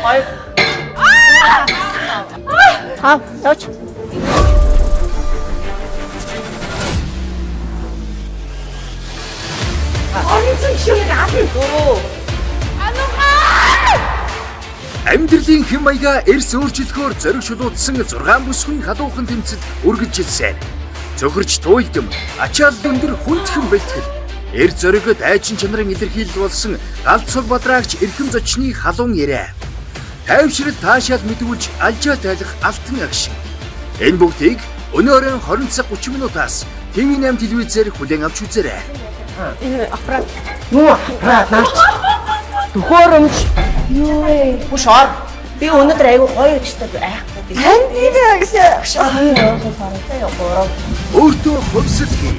Гоё. 5, явууч. Амьдралын хэм маягаа эрс өөрчлөхөөр зориг шулуудсан 6 бүсгүй халуухан тэмцэл үргэлжилсэн. Цөхөрч туйлдам, ачаал өндөр хүндхэн бэлтгэл. Эр зоригод дайчин чанарын илэрхийлэл болсон галт цуг бадраагч эрхэм зочны халуун яриа. Тайвшрал таашаал мэдүүлж алжаа тайлах алтан агшин. Энэ бүгдийг өнөө оройн 20 цаг 30 минутаас TV8 телевизээр хүлээн авч үзээрэй. Энэ аппарат. Юу аппарат наач. Төхөөрөмж. Юу вэ? Хүш ор. Би өнөөдөр айгүй гоё өчтэй айхгүй. Тань тийм гэсэн. 2 2 3 3. Өөртөө хувьсэл хий.